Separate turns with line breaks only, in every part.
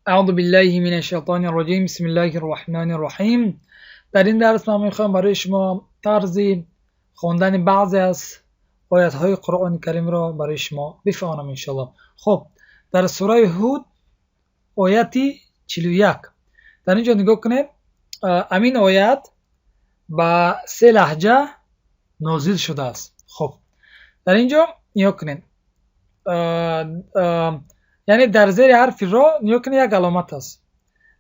اعوذ بالله من الشیطان الرجیم، بسم الله الرحمن الرحیم. در این درس من میخوام برای شما طرز خواندن بعضی از آیت های قرآن کریم را برای شما بفهمانم انشاءالله. خب در سوره هود آیت 41 در اینجا نگاه کنید، امین آیت با سه لهجه نازل شده است. خب در اینجا نگاه کنید، یعنی در زیر حرف را نگاه کنید یک علامت است.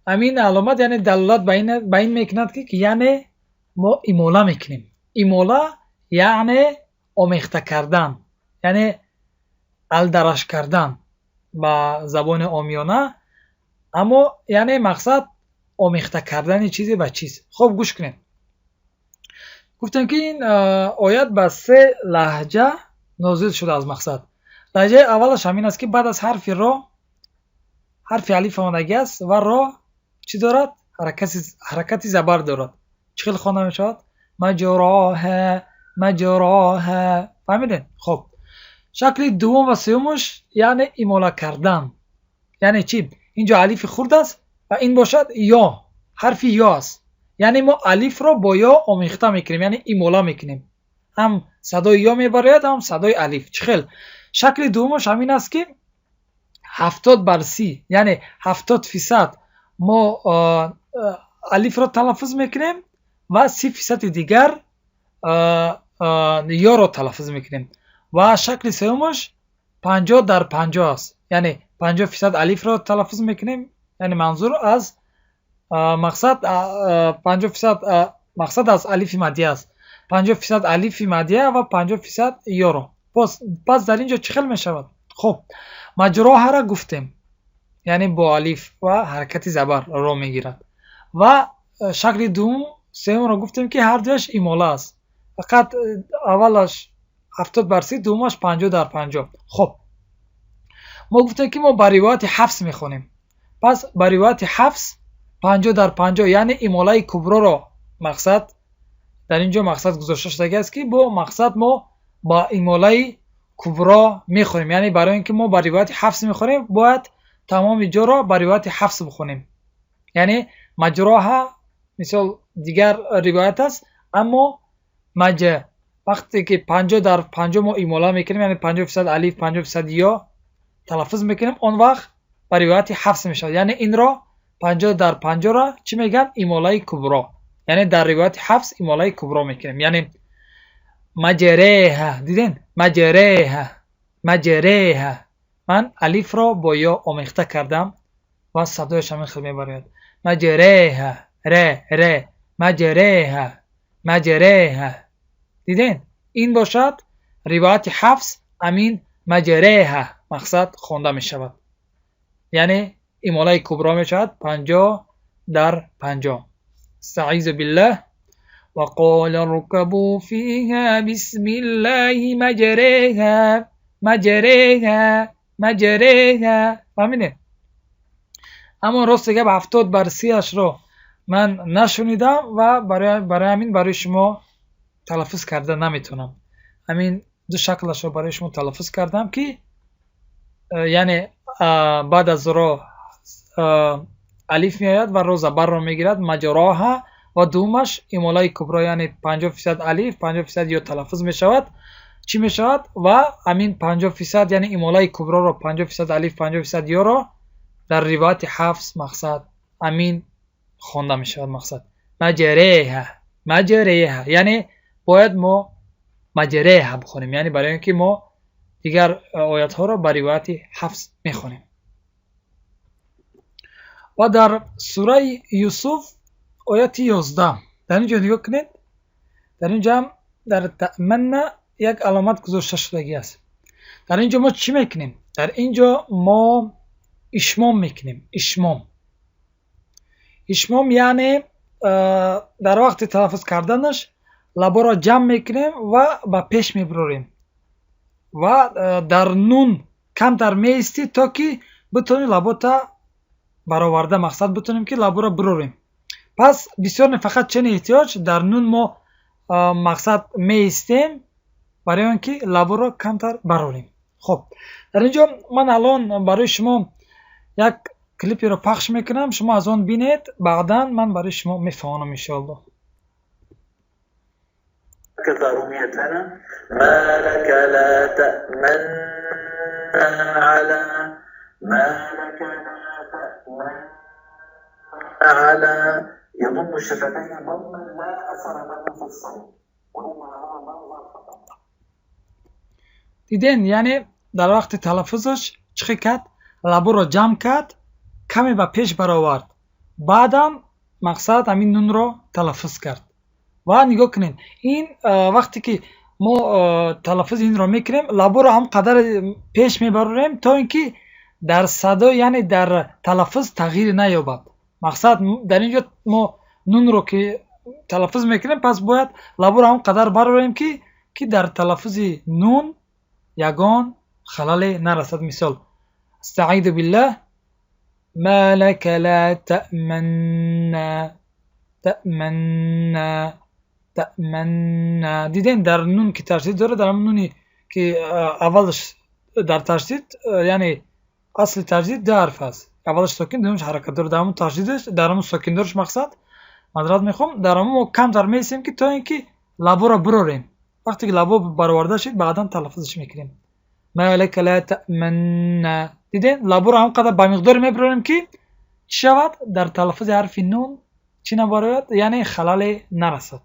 امین علامت یعنی دلالت به این میکند که یعنی ما اماله میکنیم. اماله یعنی آمیخته کردن، یعنی الدرش کردن با زبان عامیانه، اما یعنی مقصد آمیخته کردن چیزی به چیز. خب گوش کنید، گفتم که این آیت به سه لهجه نازل شده از مقصد. لهجه اولش همین است که بعد از حرف را حرف الف آمدگی است و را چی دارد؟ حرکت زبر دارد. چه خیلی خوانده می شود؟ مجراه مجراه. فهمیدین؟ خب شکل دوم و سومش یعنی اماله کردن. یعنی چی؟ اینجا الف خرد است و این باشد یا، حرف یا است. یعنی ما الف را با یا آمیخته میکنیم، یعنی اماله میکنیم. هم صدای یا میبرد هم صدای الف. چه خیلی شکل دومش همین است که 70/30، یعنی 70% ما الف را تلفظ میکنیم و 30% دیگر یا را تلفظ میکنیم. و شکل سومش 50/50 است، یعنی 50% الف را تلفظ میکنیم، یعنی منظور از مقصد 50% مقصد از الف مادیه است، 50% الف مادیه و 50% یا را. پس در اینجا چه خیلی میشود؟ خب مجراها را گفتیم، یعنی با الف و حرکت زبر را میگیرد. و شکل دوم سوم را گفتیم که هر دویش اماله است، فقط اولش 70/30، دومش 50/50. خب ما گفتیم که ما با روایت حفص میخونیم، پس با روایت حفص 50/50 یعنی اماله کبرا را مقصد در اینجا مقصد گذاشته شده است که با مقصد ما با اماله کبرا میخونیم، یعنی برای اینکه ما با روایت حفص میخونیم باید تمام جا را با روایت حفص بخونیم. یعنی مجراها مثال دیگر روایت است، اما مج وقتی که 50/50 ما اماله میکنیم، یعنی 50% الف 50% یا تلفظ میکنیم، آن وقت با روایت حفص میشود. یعنی این را 50/50 را چی میگن؟ اماله کبرا. یعنی در روایت حفص اماله کبرا میکنیم، یعنی مجریها. دیدین؟ مجریها مجریها. من الف را با یا آمیخته کردم و صدایش همین خیلی میبرد. مجریها ر ر مجریها مجریها. دیدین؟ این باشد روایت حفص، امین مجریها مقصد خوانده می شود، یعنی اماله کبرا می شود 50/50. استعیذ بالله. وقال اركبوا فيها بسم الله مجريها مجريها مجريها. فهمیدین؟ اما راست گپ 70/30 رو من نشنیدم و برای همین برای شما تلفظ کرده نمیتونم. همین دو شکلش رو برای شما تلفظ کردم که یعنی بعد از را الف میآید و رو زبر رو میگیرد مجراها، و دومش اماله کبرا یعنی 50% الف 50% یا تلفظ میشود چی میشود، و همین 50% یعنی اماله کبرا رو 50% الف 50% یا رو در روایت حفص مقصد همین خوانده میشود. مقصد مجریها مجریها، یعنی باید ما مجریها بخونیم، یعنی برای اینکه ما دیگر آیت ها رو به روایت حفص میخونیم. و در سوره یوسف آیت 11 در اینجا نگاه کنید، در اینجا هم در تأمن یک علامت گذاشته شدگی است. در اینجا ما چی میکنیم؟ در اینجا ما اشمام میکنیم. اشمام اشمام یعنی در وقت تلفظ کردنش لبا را جمع میکنیم و به پیش میبریم و در نون کمتر میایستی تا که بتونی لبا تا برآورده، مقصد بتونیم که لبا را بروریم. پس بسیار فقط چنین احتیاج در نون ما مقصد میایستیم برای آنکه لبا را کمتر بروریم. خب در اینجا من الان برای شما یک کلیپی رو پخش میکنم، شما از آن بینید، بعدا من برای شما میفهمانم انشاءالله.
كذا رميت لنا ما لك لا تأمن على ما لك لا تأمن على يضم الشفتين ضما لا أثر له في الصوت وإنما هو منظر فقط.
دیدین یعنی در وقت تلفظش چه کرد؟ لبو رو جمع کرد، کمی به پیش برآورد، بعدم مقصد همین نون رو تلفظ کرد. و نگاه کنین این وقتی که ما تلفظ این رو میکنیم لبو رو هم قدر پیش میبریم تا اینکه در صدا یعنی در تلفظ تغییر نیابد. مقصد در اینجا ما نون رو که تلفظ میکنیم پس باید لبو رو هم قدر بریم که در تلفظ نون یگان خلل نرسد. مثال استعیذ بالله ما لك لا تأمنا تأمنا تأمنا. دیدین در نون که تشدید داره، در نونی که اولش در تشدید یعنی اصل تشدید دو حرف است، اولش ساکن دومش حرکت داره، در همون تشدیدش در همون ساکن دارش مقصد معذرت میخوام در همون ما کمتر میسیم که تا اینکه لبو را براریم. وقتی که لبو برآورده شد بعدا تلفظش میکنیم ما لك لا تأمنا. دیدین لبو را هم قدر با مقدار میبراریم که چی شود در تلفظ حرف نون چی نباید یعنی خلل نرسد.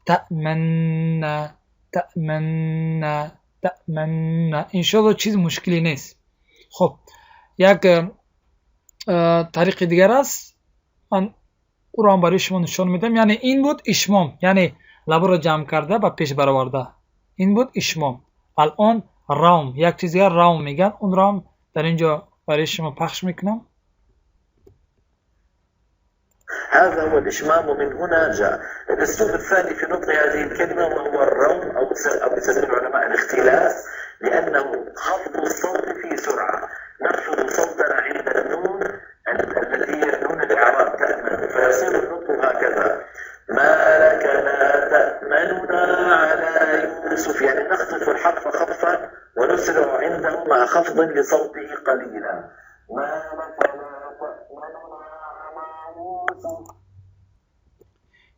تأمنا تأمنا تأمنا. انشالله چیز مشکلی نیست. خب یک طریق دیگر است، من او را هم برای شما نشان میدم. یعنی این بود اشمام، یعنی لبو را جمع کرده و پیش برآورده، این بود اشمام. الان رام، یک چیز دیگر رام میگن، اون رام در اینجا برای شما پخش میکنم.
هذا هو الإشمام ومن هنا جاء الأسلوب الثاني في نطق هذه الكلمة وهو الروم أو يسميه العلماء الاختلاس، لأنه خفض الصوت في سرعة. نخفض صوتنا عند النون التي هي نون الإعراب تأمن، فيصير النطق هكذا ما لك لا تأمننا على يوسف، يعني نخطف الحرف خطفا ونسرع عنده مع خفض لصوته قليلا. ما لك لا تأمننا على يوسف.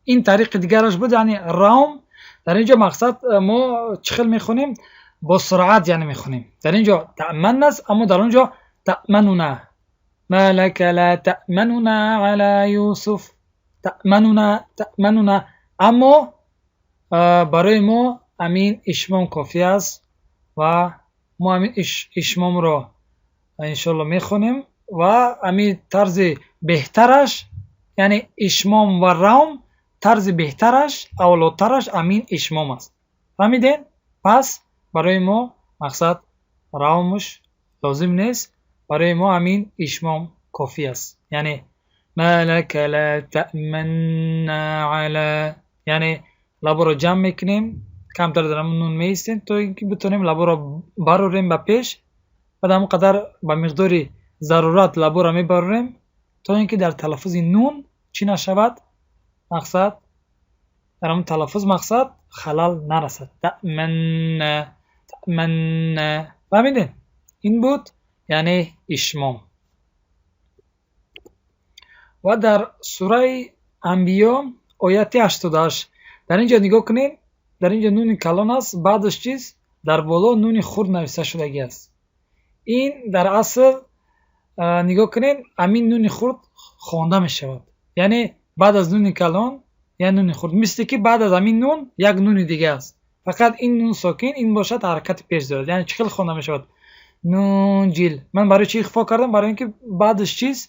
این طریق دیگرش بود، یعنی رام. در اینجا مقصد ما چخل میخونیم با سرعت یعنی میخونیم. در اینجا تأمن است اما در اونجا تأمننا ما لك لا تأمننا على یوسف تأمننا تأمننا. اما برای ما امین اشمام کافی است و ما امین اشمام را انشالله میخونیم و امین طرز بهترش یعنی اشمام و رام طرز بهترش اولاترش امین اشمام است. فهمیدین؟ پس برای ما مقصد رامش لازم نیست، برای ما امین اشمام کافی است. یعنی ما لك لا تأمنا على، یعنی لبو را جمع میکنیم کمتر در نون میستیم تا اینکه بتونیم لبو را براریم به پیش، بعد هم قدر به مقدار ضرورت لبو را میبراریم تا اینکه در تلفظ نون چی نشود، مقصد در همون تلفظ مقصد خلل نرسد. تأمن تأمن. فهمیدین؟ این بود یعنی اشمام. و در سوره انبیا آیت 88 در اینجا نگاه کنین، در اینجا نون کلان است، بعدش چیز در بالا نون خرد نوشته شدگی است. این در اصل نگاه کنین همین نون خرد خوانده می شود، یعنی بعد از نون کلان یا نون خرد، مثل که بعد از همین نون یک نون دیگه است، فقط این نون ساکن این باشد حرکت پیش دارد، یعنی چخل خوانده می شود نون جیل. من برای چی اخفا کردم؟ برای اینکه بعدش چیز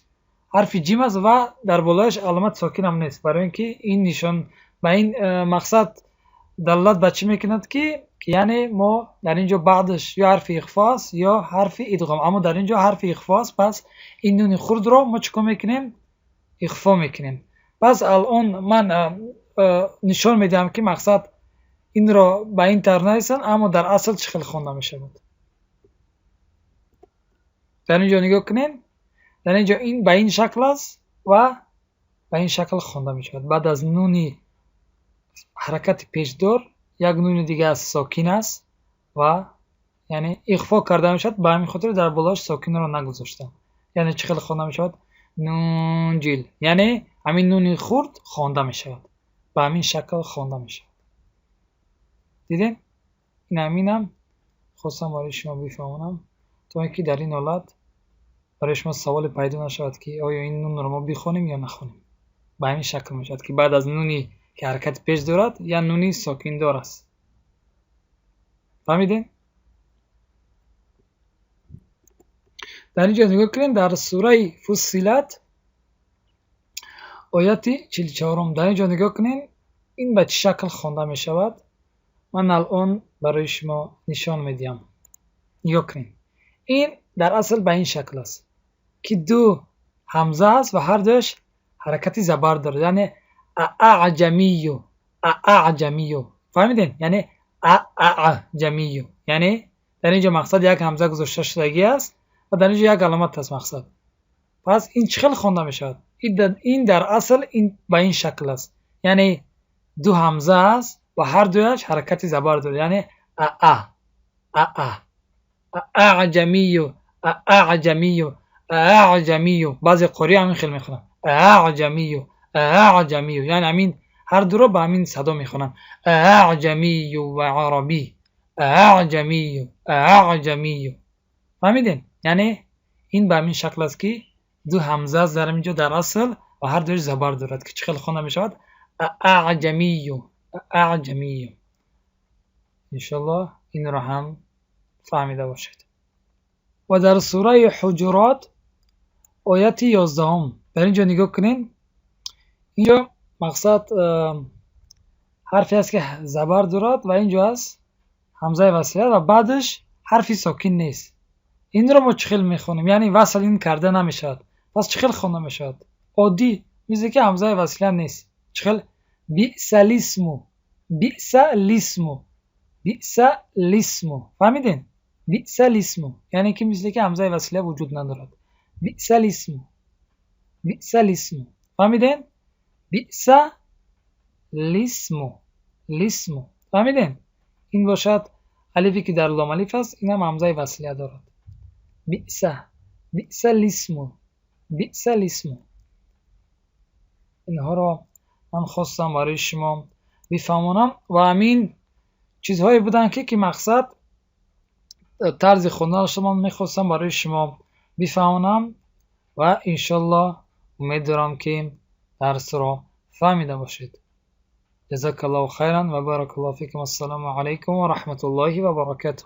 حرف جیم است و در بالایش علامت ساکن هم نیست، برای اینکه این نشان به این مقصد دلالت به چی میکند که یعنی ما در اینجا بعدش یا حرف اخفا است یا حرف ادغام، اما در اینجا حرف اخفا است، پس این نون خرد را ما چیکار میکنیم؟ اخفا میکنیم. پس الان من نشان میدم که مقصد این را به این طرح نیستن، اما در اصل چه خیلی خوانده میشود. در اینجا نگاه کنین، در اینجا این به این شکل است و به این شکل خوانده میشود. بعد از نونی حرکت پیشدار یک نون دیگه از ساکن است و یعنی اخفا کرده میشد، به همین خاطر در بالاش ساکن را نگذاشتم. یعنی چه خیلی خوانده میشود؟ نونجیل، یعنی همین نون خرد خوانده میشود، به همین شکل خوانده میشود. دیدین؟ این همینم خواستم برای شما بفهمونم تا اینکه در این حالت برای شما سوال پیدا نشود که آیا این نون رو ما بخونیم یا نخونیم. به همین شکل میشود که بعد از نونی که حرکت پیش دارد یا نونی ساکن دار است. فهمیدین؟ در اینجا نگاه کنین در سوره فصلت آیت 44، در اینجا نگاه کنین این به چه شکل خوانده می شود. من الان برای شما نشان میدیم. نگاه کنین این در اصل به این شکل است که دو همزه است و هر دوش حرکت زبر داره، یعنی اعجمی اعجمی. فهمیدین؟ یعنی اعجمی، یعنی در اینجا مقصد یک همزه گذاشته شدگی است و در اینجا یک علامت است مقصد. پس این چه خیلی خوانده می شود؟ این در اصل این به این شکل است، یعنی دو همزه است و هر دویش حرکت زبر داره، یعنی ا ا اعجمی اعجمی اعجمی. بعضی قاری همین خیلی میخونن اعجمی اعجمی، یعنی همین هر دو رو به همین صدا میخونن اعجمی و عربی اعجمی اعجمی. فهمیدین؟ یعنی این به همین شکل است که دو همزه است در اینجا در اصل و هر دوش زبر دارد که چه خیلی خوانده میشود اعجمی اعجمی. انشالله این رو هم فهمیده باشید. و در سوره حجرات آیت 11 در اینجا نگاه کنین، اینجا مقصد حرفی است که زبر دارد و اینجا است همزه وصلیه و بعدش حرفی ساکن نیست. این رو ما چه خیلی میخونیم؟ یعنی وصل این کرده نمیشود. پس چه خیلی خوانده میشود؟ عادی میزه که همزه وصلیه نیست. چه خیلی بیس الاسم بیس الاسم بیس الاسم. فهمیدین؟ بیس الاسم یعنی که مثل که همزه وصلیه وجود ندارد. بیس الاسم بیس الاسم. فهمیدین؟ بیس الاسم الاسم. فهمیدین؟ این باشد الفی که در لام الف است، این هم همزه وصلیه دارد. بیس بیس الاسم بیس الاسم. اینها را من خواستم برای شما بفهمانم و همین چیزهایی بودن که مقصد طرز خوندن شما میخواستم برای شما بفهمانم و انشالله امید دارم که درس را فهمیده باشید. جزاک الله خیرا و بارک الله فیکم. السلام علیکم و رحمت الله و برکاته.